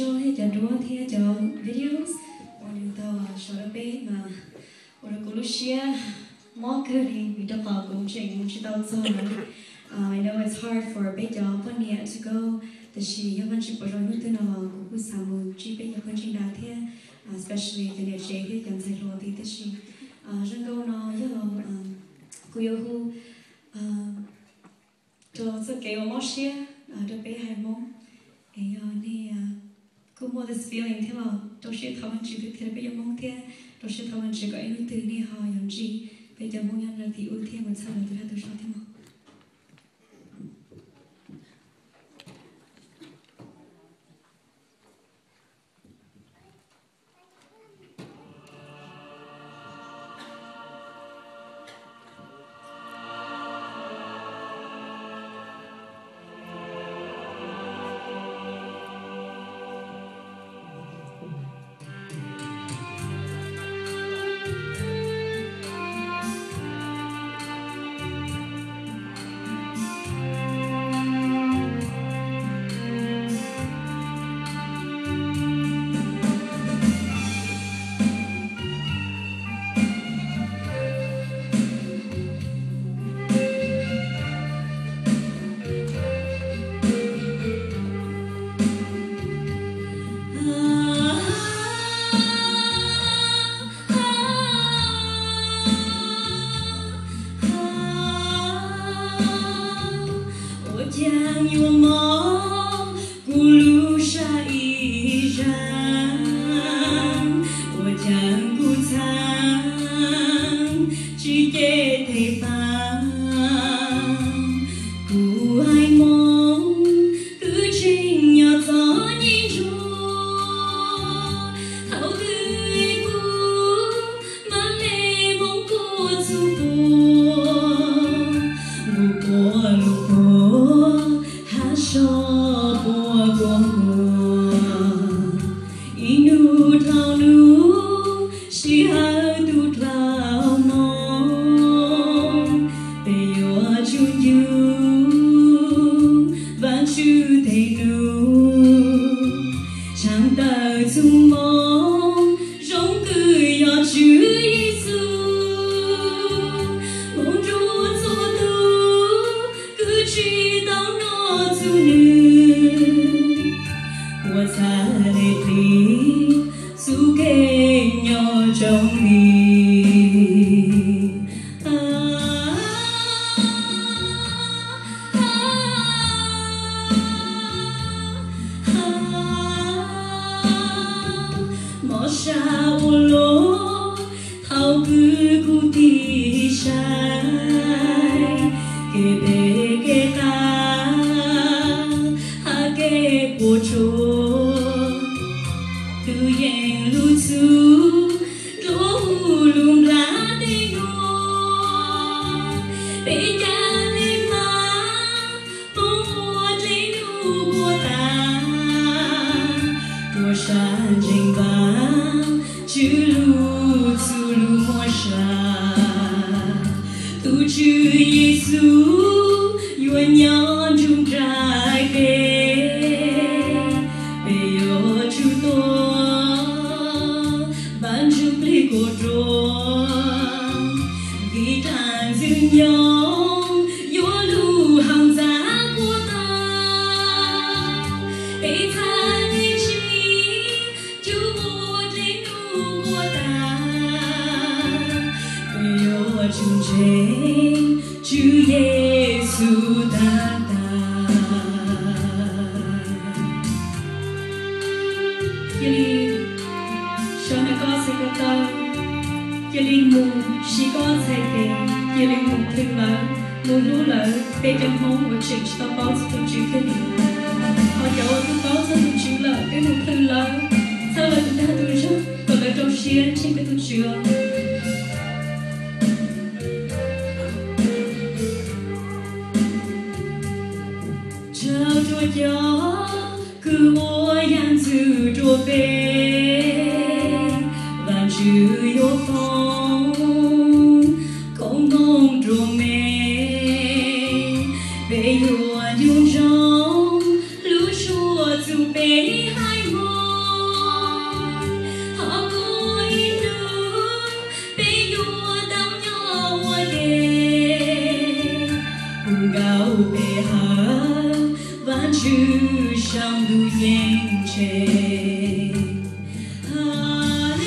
Thiab cov duab thiab cov videos uas nws tau sau rau peb mas ua rau kuv lub siab mob kawg li vim rau qhov kuv tseem mus tsis tau txog lawm. I know it's hard for peb cov poj niam to go, tiam sis yog Vajtswv pom zoo hnub twg no los kuv kuj xav mus ntsib peb cov phooj ywg nrad thiab, especially cov niam tsev thiab cov ntxhais hluas thiab. Tiam sis zoo nkauj no yog kuv yuav hu rau txoj kev uas mob siab rau peb haiv Hmoob. Es yog nej kuj muaj this feeling thiab los rau siab thov Vajtswv thiab rau peb cov Hmoob thiab rau siab thov Vajtswv kom ib hnub twg nej ho yuav ntsib peb cov Hmoob nyob rau tim ub thiab mus txhawb lawv tus dag tus zog thiab mog. Ua caag yuav mob kuv lub sab ib zag, ua caag kuv txhaj tsis cem tes pab. Kuv haiv Hmoob kwv tseem nyob txom nyem ntsuag, thaum twg kuv mam le Hmoob kuj txug puag, nkaus puag lug puag hab soj puag kuag kuag. Ib nub dhau nub sij hawm tu dlhau hmoov, peb yuav tsum ncu Vaajtswv tes num. Tshaaj tawm txug moo zoo kws yog Tswv Yexus, moog nrug txhua tug kws tsi tau nov txug nwg, puas txhaj le plig txuj kev nyob zoo li. Mob sab ua luaj thaum kws kuv tig sai, kev phem kev qab hab kev puas tsuaj, tub yeej lug txug dluab huv lug nplaj teb nuav. Peb ca le maam moog ua dlej nub puag tas, rua sab ntseeg Vaajtswv lug txug lug muab sa. Tug Tswv Yexus yuav nyob nrug nraim peb, peb yuav tsum tuaj npaaj ntsuj plig kuas ruam, vim dlaag ntxwg nyoog yuav lug haus ntxav kuas taag. Peb txhaj le ntsig cug ua dlej nub puag tas, peb yuav tsum ntseeg Tswv Yexus taag taag. Cia li sau nram koj txhais ko taw, cia li mus siv koj txhais tes, cia li mus plhws lawv, mus hlub lawv. Peb cov Hmoob uas tseem tsis tau paub txog tus Tswv thiaj li, ho cov uas twb paub txog tus Tswv lawm, peb mus plhws lawv, txhawb lawv tus dag tus zog kom lawv rau siab ntseeg peb tus Tswv. Tsaug rua cov kws ua yaam ntxwv rua peb, Vaajtswv yuav foom koob hmoov rua mej, peb yuav ncu ntsoov Tswv saum ntuj ceeb tsheej. Hallelujah.